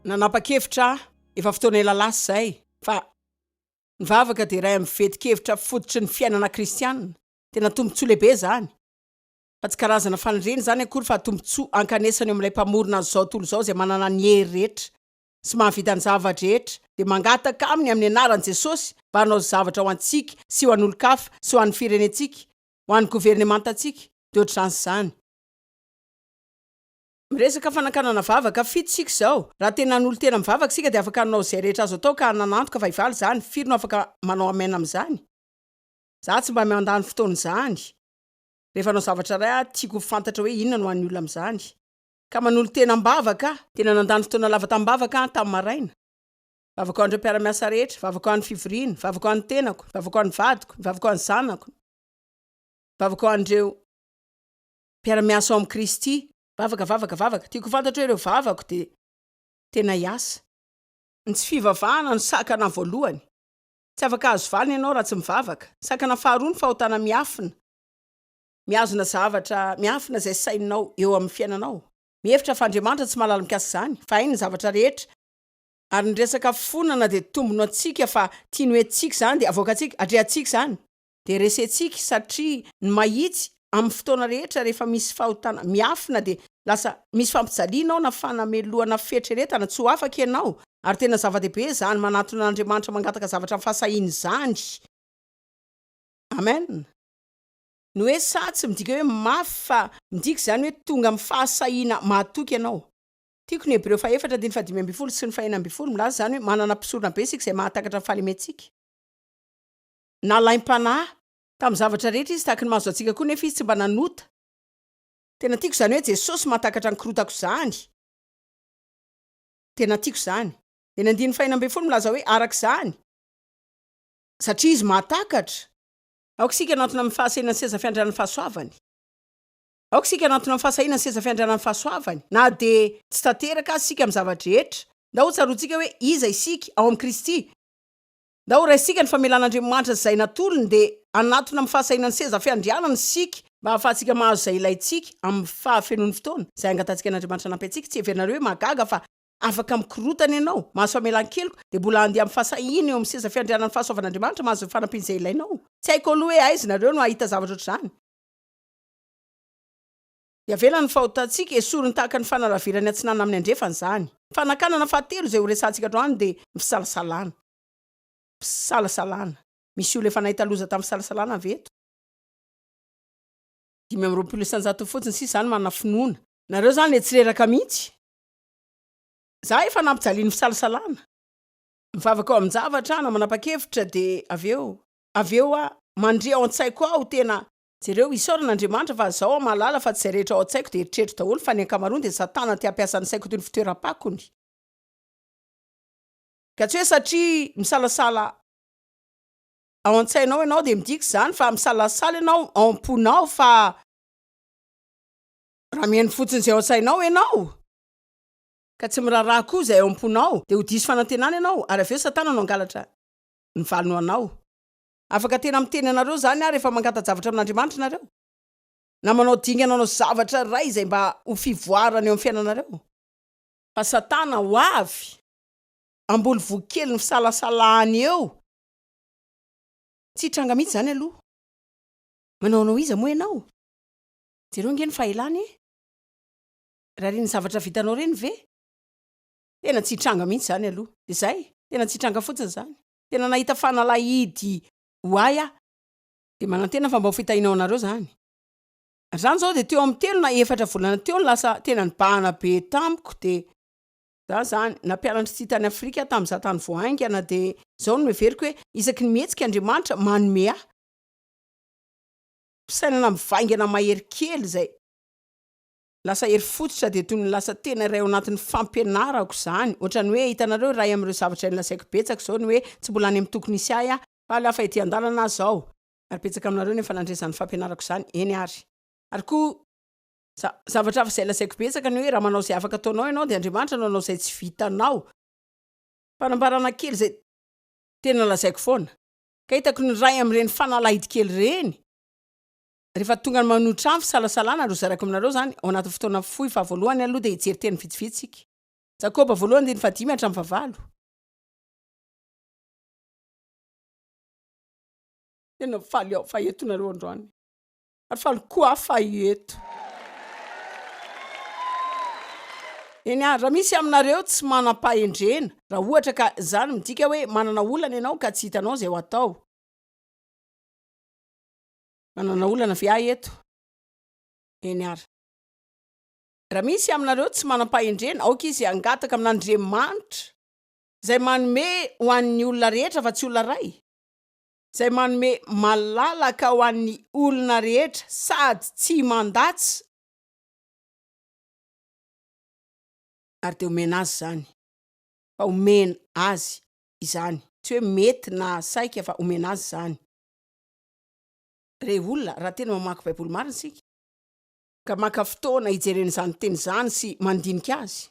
Nanapa-kevitra aho, efa fotoana ela lasa izay, fa ny vavaka dia iray amin'ny vetin-kevitra fototry ny fiainana kristiana. Tena tombontsoa lehibe izany. Fa tsy karazana faniriana izany akory fa tombontsoa ankanesana eo amin'ilay Mpamorona an'izao tontolo izao izay manana ny hery rehetra sy mahavita ny zava-drehetra, dia mangataka Aminy amin'ny anaran'i Jesosy mba hanao zavatra ho antsika sy ho an'olon-kafa sy ho an'ny firenentsika, ho an'ny governemantantsika, dia ohatr'izany sy izany. Miresaka fanakanana vavaka fito isika izao. Raha tena hanolo-tena mivavaka isika dia afaka hanao izay rehetra azo atao ka hanana antoka fa hivaly izany. Firy no afaka manao amen amin'izany? Za tsy mba mandany fotoana izany. Rehefa hanao zavatra iray aho, tiako ho fantatra hoe inona no an'ny olona amin'izany. Ka manolo-tena am-bavaka aho. Tena nandany fotoana lava tamim-bavaka aho tamin'ny maraina. Vavaka ho an'ireo mpiara-miasa rehetra, vavaka ho an'ny fivoriana, vavaka ho an'ny tenako, vavaka ho an'ny vadiko, vavaka ho an'ny zanako, vavaka ho an'ireo mpiara-miasa ao amin'i Kristy. Vavaka, vavaka, vavaka. Tiako ho fantatra hoe ireo vavako dia tena hiasa. Ny tsy fivavahana no sakana voalohany. Tsy afaka hahazo valiny ianao raha tsy mivavaka. Sakana faharoa ny fahotana miafina. Mihazona zavatra miafina izay saininao eo amin'ny fiainanao. Mihevitra fa Andriamanitra tsy mahalala mikasika izany, fa hainy ny zavatra rehetra. Ary ny resaka fonana dia tombony ho antsika fa tiany ho entintsika izany dia avoakantsika, atrehantsika izany. Dia resentsika satria ny mahitsy amin'ny fotoana rehetra rehefa misy fahotana miafina dia lasa misy fampijaliana ao na fanamelohana fieritreretana tsy ho afaka ianao ary tena zava-dehibe izany manatona an'Andriamanitra mangataka zavatra amin'ny fahasahiana izany. Amen. Ny hoe sahy tsy midika hoe mafy fa midika izany hoe tonga amin'ny fahasahiana mahatoky ianao. Tiako ny Hebreo fahefatra andininy fahadimy ambin'ny folo sy ny fahenina ambin'ny folo milaza izany hoe manana mpisorona be isika izay mahatakatra ny fahalementsika. Nalaim-panahy tamin'ny zavatra rehetra izy tahaka ny mahazo antsika koa nefa izy tsy mba nanota. Tena tiako izany hoe Jesosy mahatakatra ny korotako izany. Tena tiako izany. Dia ny andininy fahenina ambin'ny folo milaza hoe araka izany, satria izy mahatakatra. Aoka isika hanantona amin'ny fahasahiana ny seza fiandrianan'ny fahasoavany. Aoka isika hanantona amin'ny fahasahiana ny seza fiandrianan'ny fahasoavany, na dia tsy tanteraka aza isika amin'ny zava-drehetra. Ndao hotsaroantsika hoe iza isika ao amin'i Kristy. Ndao horaisintsika ny famelan'Andriamanitra izay natolony, dia hanatona amin'ny fahasahiana ny seza fiandrianana isika, mba hahafahantsika mahazo izay ilaintsika amin'ny fahafenoan'ny fotoana, izay angatahantsika an'Andriamanitra hanampy antsika. Tsy heverinareo hoe mahagaga fa afaka mikorotana ianao, mahazo famelan-keloka, dia mbola handeha amin'ny fahasahiana eo amin'ny seza fiandrianan'ny fahasoavan'Andriamanitra, mahazo ny fanampiana izay ilainao? Tsy haiko aloha hoe aiza nareo no hahita zavatra ohatr'izany. Dia avela ny fahotantsika, esoriny tahaka ny fanalavirany atsinanana amin'ny andrefana izany. Fanakanana fahatelo izay horesahantsika androany dia ny fisalasalana. Fisalasalana. Misy olona efa nahita loza tamin'ny fisalasalana ve eto? 25% fotsiny sisa izany manana finoana. Nareo izany le tsy reraka mihitsy. Za efa nampijalian'ny fisalasalana. Mivavaka ao amin-javatra aho na manapa-kevitra dia avy eo, avy eo aho mandre ao an-tsaiko ao tena Jereo, isaorana Andriamanitra fa zao aho mahalala fa tsy izay rehetra ao an-tsaiko dia eritreritro daholo fa ny ankamaroany dia satana te hampiasa ny saiko toy ny fitoeram-pakony. Ka tsy hoe satria misalasala ao an-tsainao ianao dia midika izany fa misalasala ianao ao am-ponao fa raha mihaino fotsiny izay ao an-tsainao ianao ka tsy miraharaha koa izay ao am-ponao dia ho diso fanantenana ianao ary avy eo satana no hangalatra ny valiny ho anao. Afaka tena miteny anareo izany aho rehefa mangata-javatra amin'Andriamanitra nareo, na manao dingana hanao zavatra iray izay mba ho fivoarana eo amin'ny fiainanareo. Fa Satana ho avy hamboly voa kely ny fisalasalany eo. Tsy hitranga mihitsy izany aloha. Manaonao iza moa ianao? Jereo ange ny fahelany e! Raha ireny zavatra vitanao ireny ve? Tena tsy hitranga mihitsy izany aloha. Dia izay, tena tsy hitranga fotsiny izany. Tena nahita fanalahidy ho ahy aho. Dia manantena fa mba ho fitahiana ho anareo izany. Ary izany izao dia teo amin'ny telo na efatra volana teo no lasa tena nibahana be tamiko dia za izany nampianatra ity tany Afrika aho tamin'izaho tany vao haingana dia izao no noheveriko hoe isaky ny mihetsika Andriamanitra manome ahy fisainana mivaingana mahery kely izay Lasa hery fototra dia toy ny lasa tena iray ao anatin'ny fampianarako izany. Ohatran'ny hoe, hitanareo, iray amin'ireo zavatra nolazaiko betsaka izao ny hoe tsy mbola any amin'ny tokony hisy ahy aho. Faly aho fa ety an-dalana aho izao. Ary betsaka aminareo no efa nandre izany fampianarako izany. Eny ary. Ary koa, za, zavatra hafa izay lazaiko betsaka ny hoe raha manao izay afaka ataonao ianao dia Andriamanitra no hanao izay tsy vitanao. Fanambarana kely izay tena lazaiko foana. Ka hitako ny iray amin'ireny fanalahidy kely ireny. Rehefa tonga ny manohy trano fisalasalana, ary hozaraiko aminareo izany ao anatin'ny fotoana fohy, fa voalohany aloha dia hijery teny vitsivitsy isika. Jakoba voalohany andininy fahadimy hatramin'ny fahavalo. Tena faly aho fa eto nareo androany. Ary faly koa aho fa eto. Eny ary, raha misy aminareo tsy manam-pahendrena, raha ohatra ka izany midika hoe manana olana ianao ka tsy hitanao izay ho atao. Manana olana ve aho eto? Eny ary. Raha misy aminareo tsy manam-pahendrena, aoka izy hangataka amin'Andriamanitra, izay manome ho an'ny olona rehetra fa tsy olona iray, izay manome malalaka ho an'ny olona rehetra sady tsy mandatsa, ary dia omena azy izany, fa omena azy izany, tsy hoe mety na saika fa omena azy izany. Rey olona, raha tena mamaky Baiboly marina isika, ka maka fotoana hijerena izany teny izany sy mandinika azy,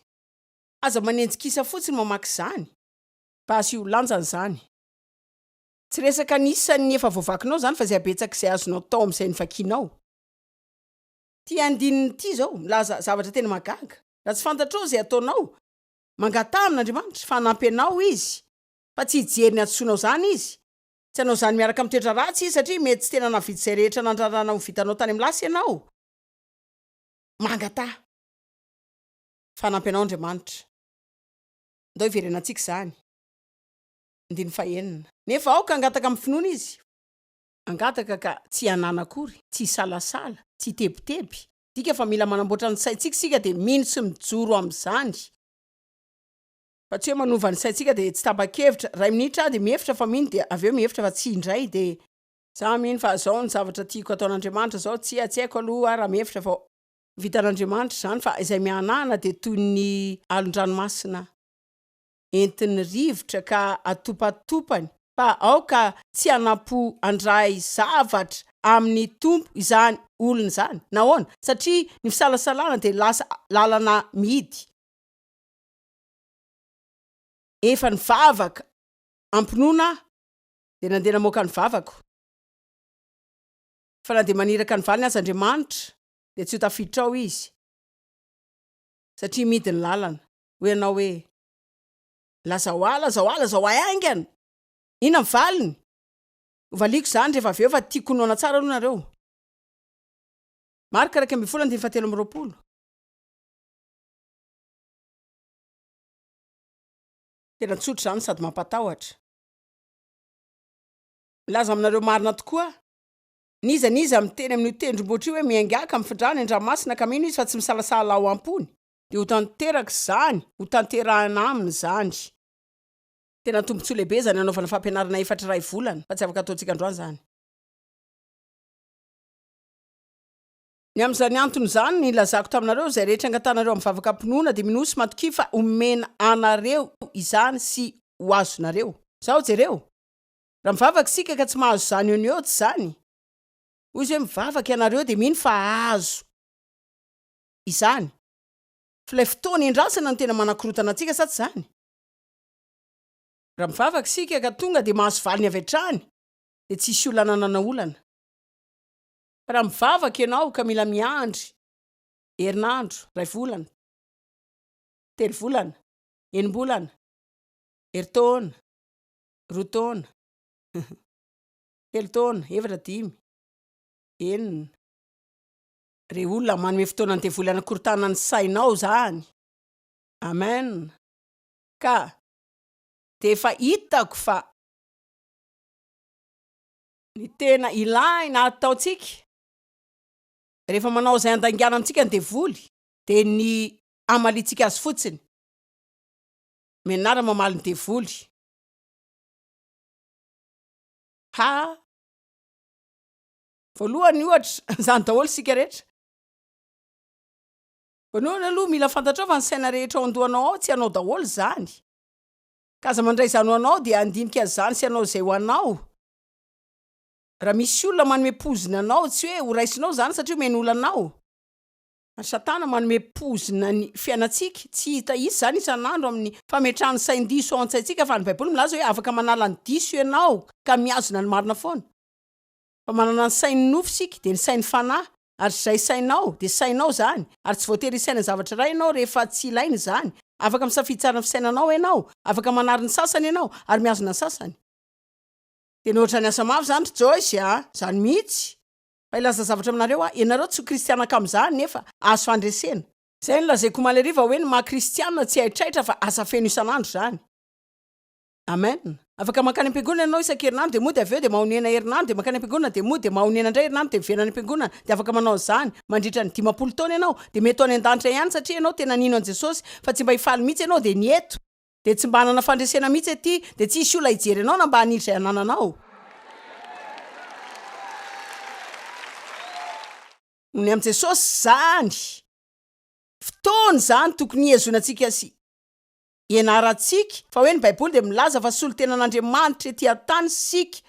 aza manenjika isa fotsiny mamaky izany, fa asio lanjany izany. Tsy resaka ny isan'ny efa voavakinao izany fa izay habetsak'izay azonao tao amin'izay novakianao. Ity andininy ity izao milaza zavatra tena mahagaga. Raha tsy fantatrao izay ataonao, mangataha amin'Andriamanitra fa hanampy anao Izy, fa tsy hijery ny hadisoanao izany Izy. Tsy hanao izany miaraka amin'ny toetra ratsy Izy satria mety tsy tena nahavita izay rehetra nandrarana ho vitanao tany amin'ny lasa ianao. Mangataha fa hanampy anao Andriamanitra. Ndao hiverenantsika izany. Andininy fahenina. Nefa aoka hangataka amin'ny finoana izy. Hangataka ka tsy hanana akory, tsy hisalasala, tsy hitebiteby. Midika fa mila manamboatra ny saintsika isika dia mino sy mijoro amin'izany. Fa tsy hoe manova ny saintsika dia tsy tapa-kevitra, iray minitra aho dia mihevitra fa mino dia avy eo mihevitra fa tsia indray dia. Za mino fa zao ny zavatra tiako ataon'Andriamanitra zao, tsia tsy haiko aloha aho raha mihevitra fa. Vitan'Andriamanitra izany fa izay mihanahana dia toy ny alon-dranomasina. entin'ny rivotra ka atopatopany fa aoka tsy hanampo handray zavatra amin'ny Tompo izany olona izany. Nahoana? Satria ny fisalasalana dia lasa lalana mihidy. Efa nivavaka am-pinoana aho dia nandeha namoaka ny vavako. Fa na dia maniraka ny valiny aza Andriamanitra dia tsy ho tafiditra ao izy satria mihidy ny lalana. Hoy ianao hoe, Lazao ahy, lazao ahy, lazao ahy haingana! Inona ny valiny? Hovaliako izany rehefa avy eo fa tiako ho noana tsara aloha nareo. Marka 11 andininy fahatelo amby roapolo. Tena tsotra izany sady mampatahotra. Milaza aminareo marina tokoa aho, n'iza n'iza miteny amin'io tendrombohitra io hoe miaingà ka mifindrà any an-dranomasina ka mino izy fa tsy misalasala ao am-pony, Dia ho tanteraka izany, ho tanterahina aminy izany. Tena tombontsoa lehibe izany hanaovana fampianarana efatra iray volana, fa tsy afaka ataontsika androany izany. Ny amin'izany antony izany no nilazako taminareo, izay rehetra angatahanareo amin'ny vavaka am-pinoana, dia minoa sy matokia fa homena anareo izany sy ho azonareo. Izao, jereo, raha mivavaka isika ka tsy mahazo izany eo no eo, tsy izany? Hoy izy hoe, Mivavaka ianareo dia mino fa hahazo. Izany. Fa ilay fotoana iandrasana no tena manakorontana antsika, sa tsy izany? Raha mivavaka isika ka tonga dia mahazo valiny avy hatrany, dia tsy hisy olona hanana olana. Fa raha mivavaka ianao ka mila miandry herinandro, iray volana, telo volana, enim-bolana, herintaona, roa taona, telo taona, efatra, dimy, enina, Re olona, manome fotoana ny devoly hanakorotana ny sainao zany. Amen. Ka dia efa hitako fa ny tena ilaina ataontsika rehefa manao izay handaingana amintsika ny devoly dia ny hamaliantsika azy fotsiny. Mianara mamaly ny devoly. Ha! Voalohany ohatra, izany daholo isika rehetra. Voalohany aloha mila fantatrao fa ny saina rehetra ao an-dohanao ao tsy anao daholo izany. Ka aza mandray izany ho anao dia handinika an'izany sy hanao izay ho anao. Raha misy olona manome pozina anao tsy hoe ho raisinao izany satria omeny olana anao. Ary satana manome pozina ny fiainantsika, tsy hita isa izany isan'andro amin'ny fametrahany sain-diso ao an-tsaintsika fa ny baiboly milaza hoe afaka manala ny diso ianao ka mihazona ny marina foana. Fa manana ny sain'ny nofo isika, dia ny sain'ny fanahy, ary izay sainao, dia sainao izany, ary tsy voatery hisaina zavatra iray ianao rehefa tsy ilaina izany. Afaka misafidy tsara ny fisainanao ianao, afaka manary ny sasany ianao ary mihazona ny sasany. Tena ohatran'ny asa mafy izany ry Joyce a! Izany mihitsy. Fa hilaza zavatra aminareo aho, ianareo tsy ho kristiana kamo izany nefa azo fandresena. Izay no lazaiko omaly hariva hoe ny maha kristiana tsy haitraitra fa asa feno isan'andro izany. Amen. Afaka mankany am-piangonana ianao isan-kerinandro dia mody avy eo dia mahonena herinandro dia mankany am-piangonana dia mody dia mahonena indray herinandro dia miverina any am-piangonana dia afaka manao an'izany mandritra ny 50 taona ianao dia mety ho any an-danitra ihany satria ianao tena nino an'i Jesosy fa tsy mba hifaly mihitsy ianao dia ny eto dia tsy mba hanana fandresena mihitsy aty dia tsy hisy olona hijery anao na mba haniry izay anananao. Noho ny amin'i Jesosy izany fotoana izany tokony hihazonantsika sy Ianarantsika fa hoe ny Baiboly dia milaza fa solontenan'Andriamanitra ety an-tany isika.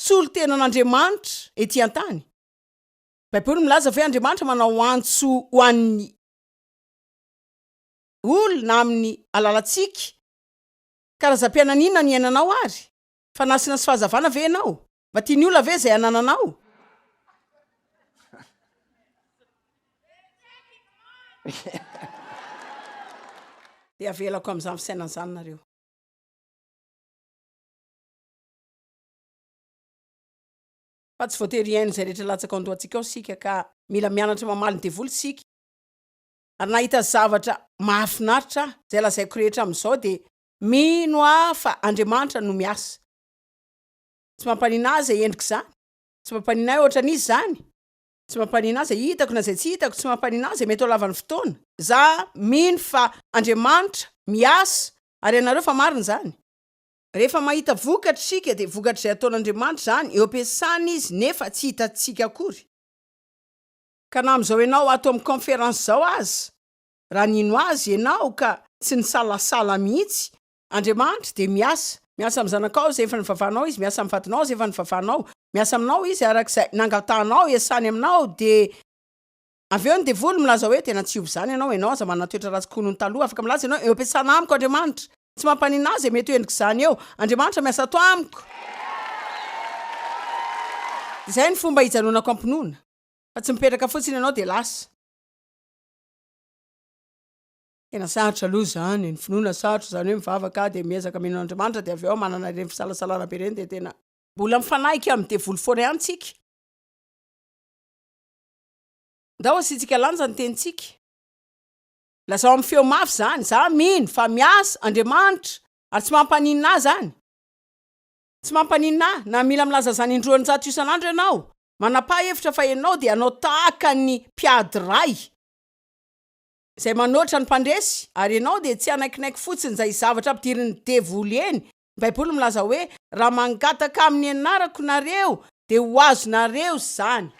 Solontenan'Andriamanitra ety an-tany. Baiboly milaza fa hoe Andriamanitra manao antso ho an'ny olona amin'ny alalantsika. Karazam-piainana inona no iainanao ary? Fanasina sy fahazavana ve ianao? Mba tian'ny olona ve izay anananao? Dia avelako amin'izany fisainana izany nareo. Fa tsy voatery hihaino izay rehetra latsaka ao an-dohantsika ao isika ka mila mianatra mamaly ny devoly isika. Ary nahita zavatra mahafinaritra aho, izay lazaiko rehetra amin'izao dia mino aho fa Andriamanitra no miasa. Tsy mampanina ahy izay endrika izany. Tsy mampanina ahy ohatran'iza izany. Tsy mampanina ahy izay hitako na izay tsy hitako. Tsy mampanina ahy izay mety ho lavan'ny fotoana. Za mino fa Andriamanitra miasa ary ianareo fa marina izany. Rehefa mahita vokatra isika dia vokatr'izay ataon'Andriamanitra izany, eo am-piasana Izy nefa tsy hitantsika akory. Ka na amin'izao ianao ato amin'ny conférence izao aza, raha nino Azy ianao ka tsy nisalasala mihitsy, Andriamanitra dia miasa. Miasa amin'ny zanakao izay efa nivavahanao Izy, miasa amin'ny vadinao izay efa nivavahanao, miasa aminao Izy araka izay nangatahanao hiasany aminao, dia avy eo ny devoly milaza hoe tena tsy hiova izany ianao, ianao aza manana toetra ratsy koa noho ny taloha, afaka milaza ianao eo am-piasana amiko Andriamanitra, tsy mampaninona ahy izay mety ho endrik'izany eo, Andriamanitra miasa ato amiko. Izay ny fomba hijanonako am-pinoana, fa tsy mipetraka fotsiny ianao dia lasa. Tena sarotra aloha izany e, ny finoana sarotra, izany hoe mivavaka aho dia miezaka mino an'Andriamanitra dia avy eo aho manana ireny fisalasalana be ireny dia tena. Mbola mifanahika amin'ny devoly foana ihany tsika. Ndao asiantsika lanja ny tenintsika. Lazao amin'ny feo mafy izany, Za mino fa miasa Andriamanitra ary tsy mampaninona ahy izany. Tsy mampaninona ahy na mila milaza izany indroanjato isan'andro ianao. Manapaha hevitra fa ianao dia hanao tahaka ny mpiady iray. Izay manoatra ny mpandresy, ary ianao dia tsy hanaikinaiky fotsiny izay zavatra ampidirin'ny devoly eny. Ny Baiboly milaza hoe, Raha mangataka amin'ny anarako nareo, dia ho azonareo izany.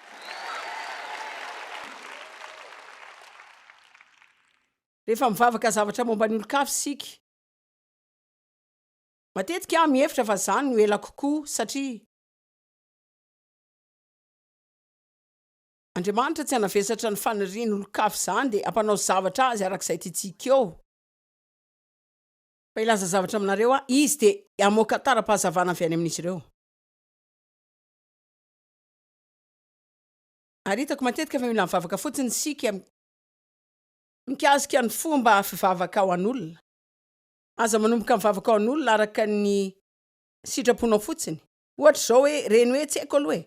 Rehefa mivavaka zavatra momba ny olon-kafa isika, matetika aho mihevitra fa izany no ela kokoa, satria. Andriamanitra tsy hanavesatra ny fanirian'olon-kafa izany dia hampanao zavatra azy araka izay tiantsika eo. Fa hilaza zavatra aminareo aho, Izy dia hamoaka tara-pahazavana avy any amin'izy ireo. Ary hitako matetika fa mila mivavaka fotsiny isika mikasika ny fomba fivavaka ho an'olona. Aza manomboka mivavaka ho an'olona araka ny sitraponao fotsiny. Ohatra izao hoe, ireny hoe tsy haiko aloha e.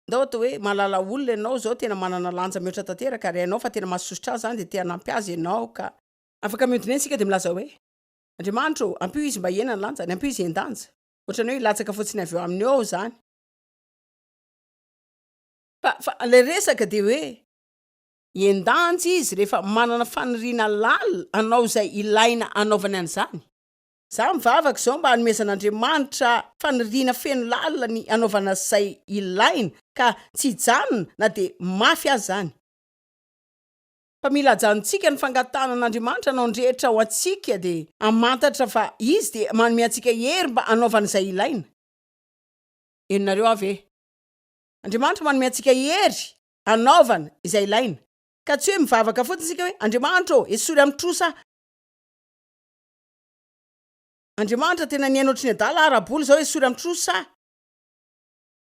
Ndao atao hoe mahalala olona ianao izao tena manana lanja mihoatra tanteraka ary hainao fa tena mahasosotra azy izany dia te hanampy azy ianao ka. Afaka mihodina eny isika dia milaza hoe, Andriamanitra ô, ampio izy mba hihena ny lanjany, ampio izy hihen-danja. Ohatran'ny hoe hilatsaka fotsiny avy eo aminy eo izany. Fa, fa ilay resaka dia hoe hihen-danja izy rehefa manana faniriana lalina hanao izay ilaina hanaovany an'izany. Za mivavaka izao mba hanomezan'Andriamanitra faniriana feno lalina ny hanaovana izay ilaina ka tsy hijanona na dia mafy aza izany. Fa mila ajanontsika ny fangatahana an'Andriamanitra hanao ny rehetra ho antsika dia hamantatra fa Izy dia manome antsika hery mba hanaovana izay ilaina. Henonareo aho ve? Andriamanitra manome antsika hery hanaovana izay ilaina. Ka tsy hoe mivavaka fotsiny isika hoe, Andriamanitra ô, esory amin'ny trosa aho. Andriamanitra tena nihaino ohatry ny adala ara-bola izao esory amin'ny trosa.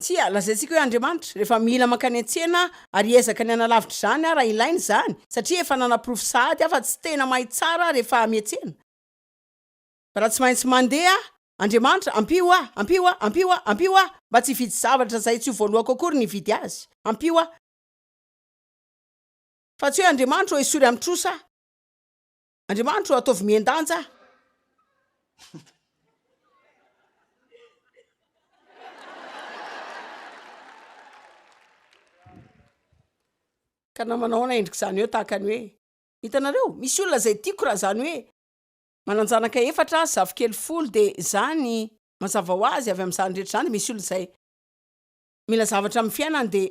Tsia, lazaintsika hoe Andriamanitra, rehefa mila mankany an-tsena aho, ary hiezaka ny hanalavitra izany aho raha ilaina izany, satria efa nanaporofo sahady aho fa tsy tena mahay tsara aho rehefa miantsena. Fa raha tsy maintsy mandeha aho, Andriamanitra, ampio aho, ampio aho, ampio aho, ampio aho mba tsy hividy zavatra izay tsy ho voalohako akory ny hividy azy. Ampio aho. Fa tsy hoe Andriamanitra ô esory amin'ny trosa aho. Andriamanitra ô ataovy mihen-danja aho. Ka na manao ahoana endrik'izany eo tahaka ny hoe, hitanareo, misy olona izay tiako raha izany hoe manan-janaka efatra aho, zafikely folo, dia izany, mazava ho azy, avy amin'izany rehetra izany dia misy olona izay mila zavatra amin'ny fiainany dia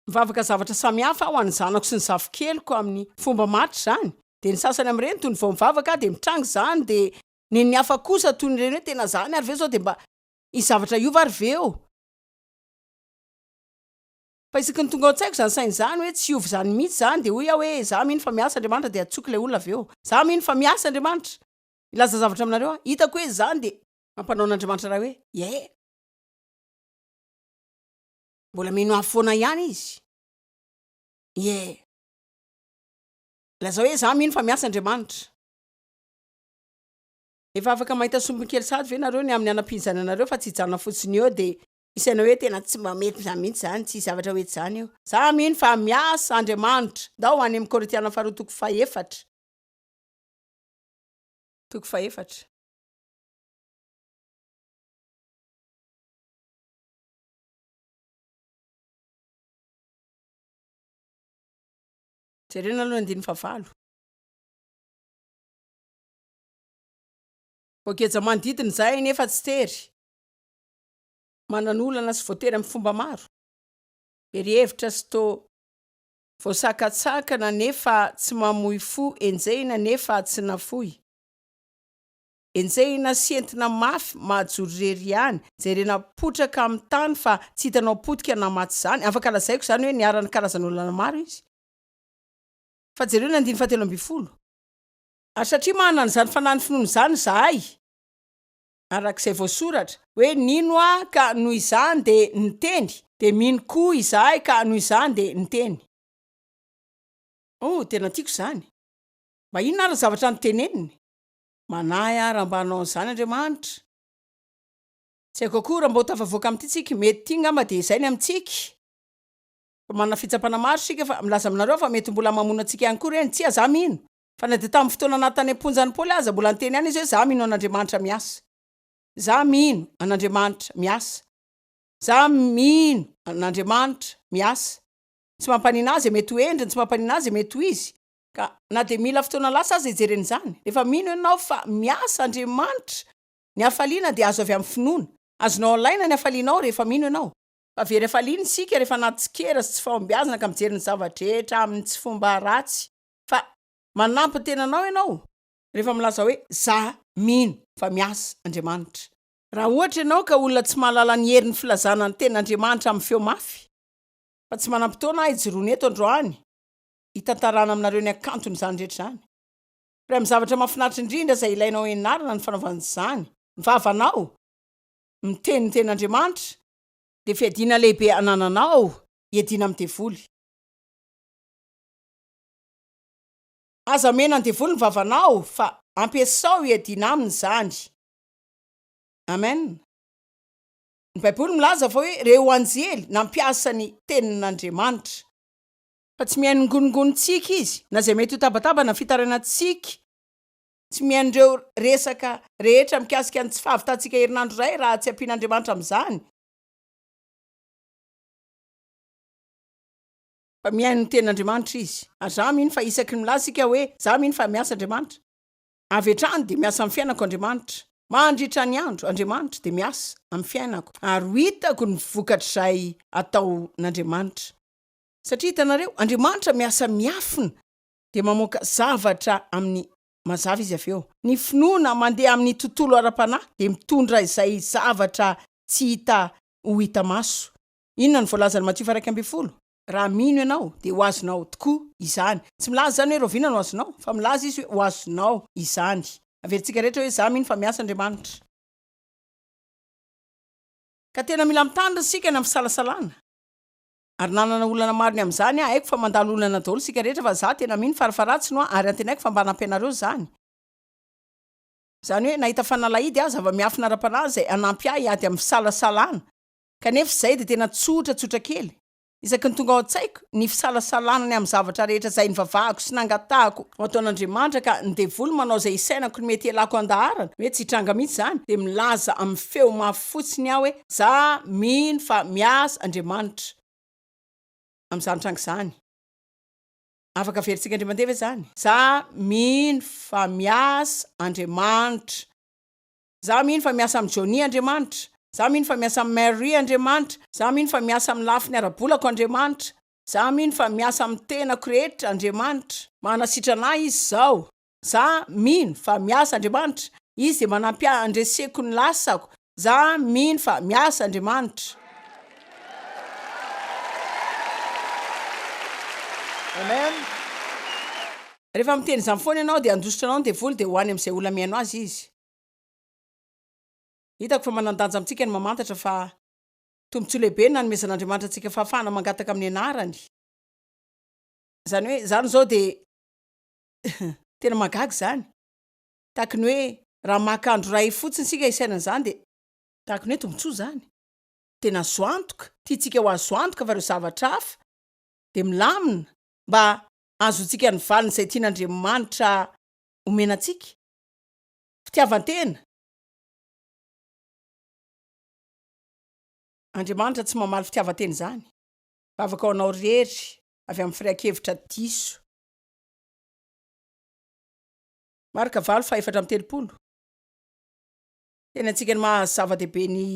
Mivavaka zavatra samihafa aho ho an'ny zanako sy ny zafikeliko amin'ny fomba matra izany, dia ny sasany amin'ireny toy ny vao mivavaka aho dia mitranga izany, dia nen'ny hafa kosa toy ny ireny hoe tena izany ary ve izao dia mba hisy zavatra hiova ary ve eo? Fa isaky ny tonga ao an-tsaiko izany saina izany hoe tsy hiova izany mihitsy izany dia hoy aho hoe izaho mino fa miasa Andriamanitra dia antsoiko ilay olona avy eo. Izaho mino fa miasa Andriamanitra. Hilaza zavatra aminareo aho. Hitako hoe izany dia mampanao an'Andriamanitra iray hoe ie. Mbola mino ahy foana ihany izy. Ie. Lazao hoe, Izaho mino fa miasa Andriamanitra. Efa afaka mahita sombiny kely sahady ve nareo ny amin'ny hanampian'izany anareo fa tsy hijanona fotsiny eo dia hisaina hoe tena tsy mba mety izany mihitsy izany, tsy hisy zavatra ho hety izany eo. Izaho mino fa miasa Andriamanitra. Ndao any amin'ny Korintiana faharoa toko fahefatra. Toko fahefatra. Jerena aloha ny andininy fahavalo. Voageja manodidina izahay nefa tsy tery. Manan'olana sy voatery amin'ny fomba maro. Very hevitra sy toa voasakatsakana nefa tsy mamoy fo, enjehina nefa tsy nafoy. Enjehina sy entina mafy mahajoro irery ihany, jerena potraka amin'ny tany fa tsy hitanao potika na maty izany, afaka lazaiko izany hoe niharan'ny karazan'olana maro izy. Fa jereo ny andininy fahatelo ambin'ny folo. Ary satria manana an'izany fanahin'ny finoana izany izahay, araka izay voasoratra, hoe nino aho ka noho izany dia niteny, dia mino koa izahay ka noho izany dia niteny. Oh, tena tiako izany. Mba inona ary ny zavatra noteneniny? Manahy aho raha mba hanao an'izany Andriamanitra. Tsy haiko akory raha mba ho tafavoaka amin'ity tsika. Mety ity angamba dia izay ny amintsika. Fa manana fitsapana maro isika fa milaza aminareo aho fa mety mbola mamono antsika ihany koa ireny. Tsia, za mino. Fa na dia tamin'ny fotoana naha tany am-ponja an'i Paoly aza, mbola niteny ihany izy hoe za mino an'Andriamanitra miasa. Za mino an'Andriamanitra miasa. Za mino an'Andriamanitra miasa. Tsy mampanina ahy izay mety ho endriny, tsy mampanina ahy izay mety ho izy. Ka na dia mila fotoana lasa aza hijerena izany, rehefa mino ianao fa miasa Andriamanitra, ny hafaliana dia azo avy amin'ny finoana. Azonao alaina ny hafalianao rehefa mino ianao. Fa very hafaliana isika rehefa anaty tsikera sy tsy fahombiazana ka mijery ny zava-drehetra amin'ny tsy fomba ratsy. Fa manampy ny tenanao ianao rehefa milaza hoe za mino fa miasa Andriamanitra. Raha ohatra ianao ka olona tsy mahalala ny herin'ny filazana ny tenin'Andriamanitra amin'ny feo mafy, fa tsy manam-potoana aho hijoroana eto androany, hitantarana aminareo ny hakanton'izany rehetra izany. Iray amin'ny zavatra mahafinaritra indrindra izay ilainao hianarana ny fanaovana izany, ny vavanao miteny ny tenin'Andriamanitra, dia fiadiana lehibe anananao hiadiana amin'ny devoly. Aza amena ny devoly ny vavanao fa ampiasao hiadiana aminy izany. Amen. Ny Baiboly milaza fa hoe ireo anjely nampiasa ny tenin'Andriamanitra. Fa tsy mihaino ny gonongonontsika izy, na izay mety ho tabataba na fitarainantsika. Tsy mihaino ireo resaka rehetra mikasika ny tsy fahavitantsika herinandro iray raha tsy ampian'Andriamanitra amin'izany. Fa mihaino ny tenin'Andriamanitra izy. Ary izaho mino fa isaky ny milaza isika hoe, Izaho mino fa miasa Andriamanitra. Avy hatrany dia miasa amin'ny fiainako Andriamanitra. Mandritra ny andro, Andriamanitra dia miasa amin'ny fiainako. Ary ho hitako ny vokatr'izay ataon'Andriamanitra. Satria hitanareo, Andriamanitra miasa miafina dia mamoaka zavatra amin'ny mazava Izy avy eo. Ny finoana mandeha amin'ny tontolo ara-panahy dia mitondra izay zavatra tsy hita ho hita maso. Inona no voalazan'i Matio faha 11? Raha mino ianao dia ho azonao tokoa izany. Tsy milaza izany hoe rahoviana no azonao, fa milaza izy hoe ho azonao izany. Averintsika rehetra hoe, Izaho mino fa miasa Andriamanitra. Ka tena mila mitandrina isika ny amin'ny fisalasalana. Ary nanana olana maro ny amin'izany aho, haiko fa mandalo olana daholo isika rehetra fa za tena mino farafaharatsiny hoa ary antenaiko fa mba hanampy anareo izany. Izany hoe nahita fanalahidy aho, zava-miafina ara-panahy izay hanampy ahy hiady amin'ny fisalasalana. Kanefa izay dia tena tsotra, tsotra kely. Isaky ny tonga ao an-tsaiko ny fisalasalana ny amin'ny zavatra rehetra izay nivavahako sy nangatahako ho ataon'Andriamanitra ka ny devoly manao izay hisainako ny mety hialako an-daharana, hoe tsy hitranga mihitsy izany, dia milaza amin'ny feo mafy fotsiny aho hoe, Za mino fa miasa Andriamanitra amin'izany tranga izany. Afaka averintsika indray mandeha ve izany? Za mino fa miasa Andriamanitra. Za mino fa miasa amin'i Johnny Andriamanitra. Za mino fa miasa amin'i Mary Andriamanitra. Za mino fa miasa amin'ny lafiny ara-bolako Andriamanitra. Za mino fa miasa amin'ny tenako rehetra Andriamanitra. Manasitrana ahy Izy izao. Za mino fa miasa Andriamanitra. Izy dia manampy ahy handreseko ny lasako. Za mino fa miasa Andriamanitra. Amen. Rehefa miteny izany foana ianao dia handositra anao ny devoly dia ho any amin'izay olona mihaino azy izy. Hitako fa manan-danja amintsika ny mamantatra fa tombontsoa lehibe ny nanomezan'Andriamanitra antsika fahafahana mangataka amin'ny anarany. Izany hoe izany izao dia tena mahagaga izany. Tahaky ny hoe raha maka andro iray fotsiny isika hisainana izany dia tahaky ny hoe tombontsoa izany. Tena azo antoka, tiantsika ho azo antoka fa ireo zavatra hafa dia milamina mba hahazoantsika ny valiny izay tian'Andriamanitra homena antsika. Fitiavan-tena. Andriamanitra tsy mamaly fitiavan-tena izany. Vavaka ho anao irery avy amin'ny firehan-kevitra diso. Marka valo faha 34. Teny antsika ny maha zava-dehibe ny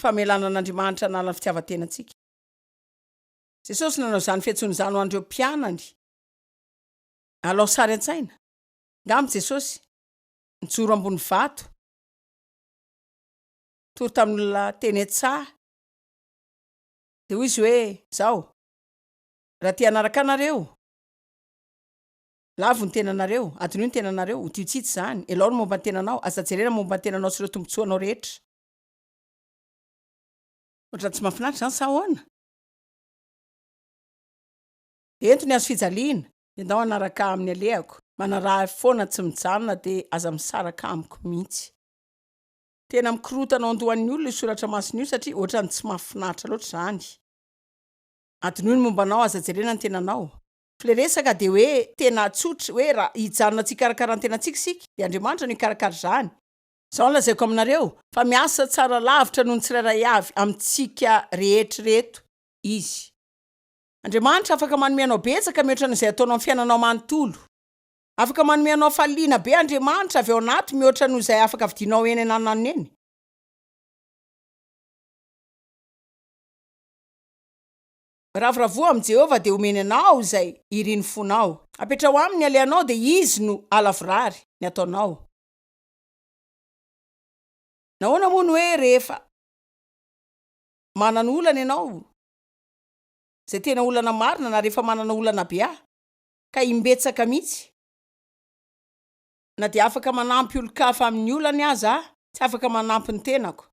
famelana an'Andriamanitra hanala ny fitiavan-tenantsika. Jesosy nanao izany fiantsoana izany ho an'ireo mpianany. Alao sary an-tsaina, angamba Jesosy nijoro ambony vato, nitory tamin'olona teny an-tsaha, dia hoy izy hoe, Izao, raha te hanaraka ahy nareo, lavo ny tenanareo, adinoy ny tenanareo, odio tsy hita izany, elao ny momba ny tenanao, aza jerena ny momba ny tenanao sy ireo tombontsoanao rehetra. Ohatran'ny tsy mahafinaritra izany sa ahoana? Ento ny hazo fijaliana, dia ndao hanaraka ahy amin'ny alehako. Manaraha ahy foana tsy mijanona dia aza misaraka amiko mihitsy. Tena mikorontana ao an-dohan'ny olona io soratra masina io satria ohatran'ny tsy mahafinaritra loatra izany. Adinoy ny momba anao, aza jerena ny tenanao. F'ilay resaka dia hoe tena tsotra hoe raha hijanona tsy hikarakara ny tenantsika isika dia Andriamanitra no hikarakara izany. Izao no lazaiko aminareo fa miasa tsara lavitra noho ny tsirairay avy amintsika rehetra ireto Izy. Andriamanitra afaka manome anao betsaka mihoatra noho izay ataonao amin'ny fiainanao manontolo. Afaka manome anao hafaliana be Andriamanitra avy ao anaty mihoatra noho izay afaka vidianao eny ananona eny. Ravoravoa amin'i Jehovah dia homeny anao izay irin'ny fonao. Apetraho aminy ny alehanao dia izy no halavorary ny ataonao. Nahoana moa no hoe rehefa manana olana ianao izay tena olana marina na rehefa manana olana be aho ka imbetsaka mihitsy na dia afaka manampy olon-kafa amin'ny olany aza aho, tsy afaka manampy ny tenako.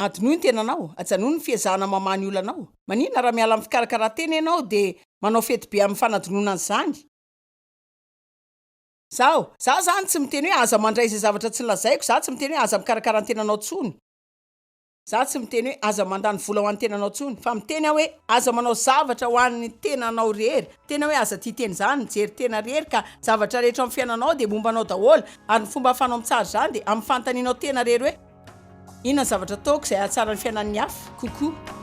Adinoy ny tenanao, ajanony ny fiezahana mamaha ny olanao. Maninona raha miala amin'ny fikarakaran-tena ianao dia manao fety be amin'ny fanadinoana an'izany? Zaho, za zany tsy miteny hoe aza mandray izay zavatra tsy nolazaiko, za tsy miteny hoe aza mikarakara ny tenanao tsony. Za tsy miteny hoe aza mandany vola ho an'ny tenanao tsony, fa miteny aho hoe aza manao zavatra ho an'ny tenanao rery, miteny aho hoe aza tia tena izany, mijery tena rery ka ny zavatra rehetra ao amin'ny fiainanao dia momba anao daholo, ary ny fomba ahafahanao mitsara izany dia amin'ny fanontanianao tena rery hoe inona ny zavatra ataoko izay hahatsara ny fiainan'ny hafa kokoa.